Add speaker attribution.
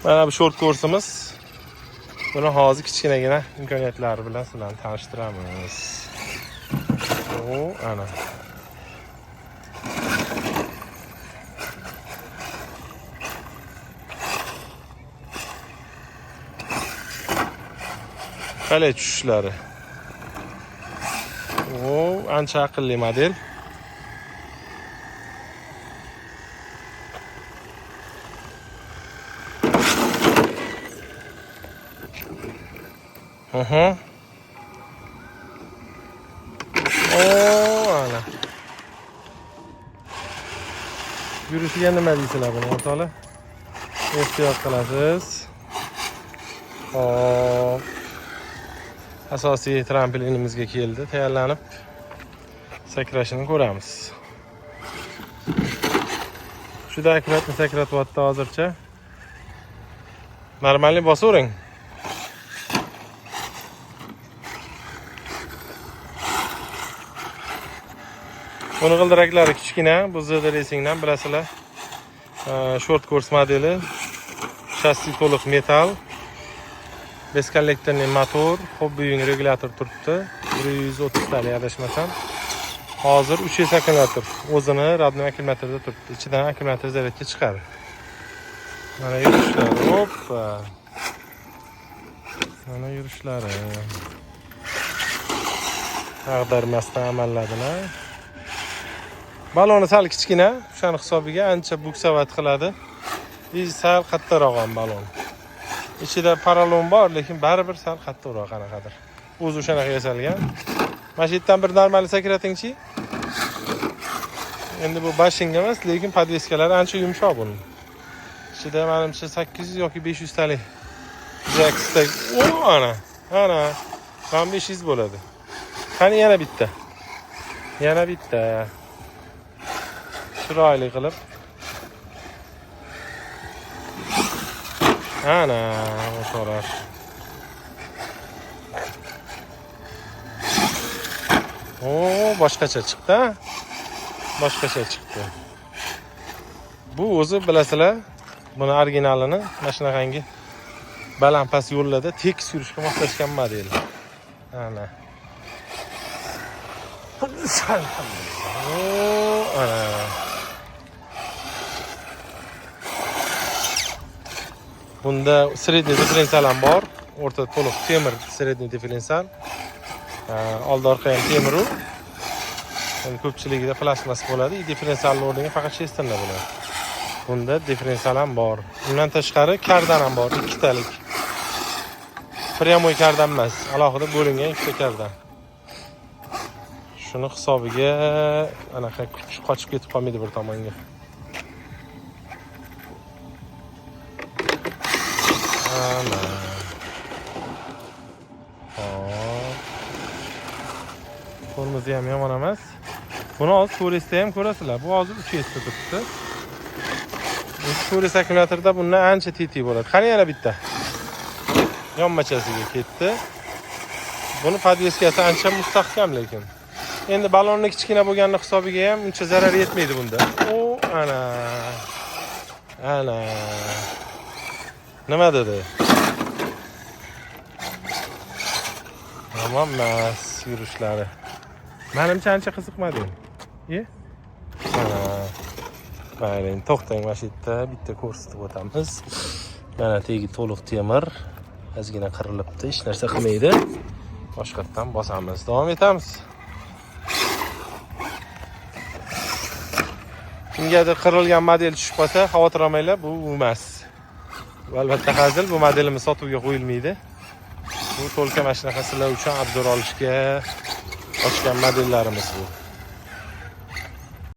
Speaker 1: Mana bu short kursimiz. Buni hozir kichkinagina imkoniyatlari bilan sizlarni tanishtiramiz. O, ana. Qalay tushishlari. O, ancha aqlli model. O, ana. Yurishiga nima deysizlar buni, o'rtoqlar? Ehtiyot qilasiz. Hop. Asosiy trampolinimizga keldi, tayyorlanib sakrashini ko'ramiz. Juda akkuratно sakratyapti hozircha. Нормальный bosavering. Buni g'ildiraklari kichkina, bu ZD Racing'dan bilasizlar. Short course modeli. Shassi to'liq metal. Бесколлекторный motor, Hobbywing regulyator turibdi. 130 talik adashmasam. Hozir 3S akkumulyator o'zini родной akkumulyatorda turibdi. Ichidan akkumulyator zaryadga chiqadi. Mana yurishlari. Hoppa. Mana yurishlari. Ag'darmasdan amalladilar. Baloni sal kichkina, o'shani hisobiga ancha буксовать qiladi. И sal qattiqroq ham balon. Ichida porolon bor, lekin baribir sal qattiqroq qanaqadir. O'zi o'shanaqa yasalgan. Mana shu yerdan bir normal sakratingchi. Endi bu bashinga emas, lekin подвеска lari ancha yumshoq buni. Ichida menimcha 800 yoki 500 talik Jacks'da. O, ana. Ana. Mana 500 bo'ladi. Qani yana bitta. Yana bitta. Chiroyli qilib. Ana, o'rtoqlar. O, boshqacha chiqdi. A? Boshqacha chiqdi. Bu o'zi bilasizlar, buni originalini mana shunaqangi baland past yo'llarda tekis yurishga moslashgan model. Ana. O, ana. Bunda средний differensial ham bor. O'rtada to'liq temir средний differensial. Oldi orqa ham temiru. Endi ko'pchiligida plastmas bo'ladi. И differensialni o'rniga faqat шестерня bo'ladi. Bunda differensial ham bor. Undan tashqari kardan ham bor, ikkitalik. Прямой kardan emas, alohida bo'lingan ikkita kardan. Shuni hisobiga anaqa kuch qochib ketib qolmaydi bir tomonga. Ana. Hop. Tormozi ham yomon emas. Buni hozir 4S'da ham ko'rasizlar. Bu hozir 3S'da turibdi. 4S akkumulyatorda bundan ancha tetik bo'ladi. Qani yana bitta. Yonmachasiga ketdi. Buni подвеска si ancha mustahkam lekin. Endi balonni kichkina bo'lgani hisobiga ham uncha zarar yetmaydi bunda. O, ana. Ana. Nima dedi? Yomon emas yurishlari. Menimcha ancha qiziqmadi. E? Mana. Mayli, endi to'xtang, mana shu yerda bitta ko'rsatib o'tamiz. Mana tegi to'liq temir. Ozgina qirilibdi, hech narsa qilmaydi. Boshqatdan bosamiz, davom etamiz. Kimgadir qirilgan model tushib qolsa, xavotir olmanglar, bu emas. Bu albatta hazil, bu modelimiz sotuvga qo'yilmaydi. Bu to'lka mana shunaqa sizlar uchun обзор olishga ochgan modellarimiz bu.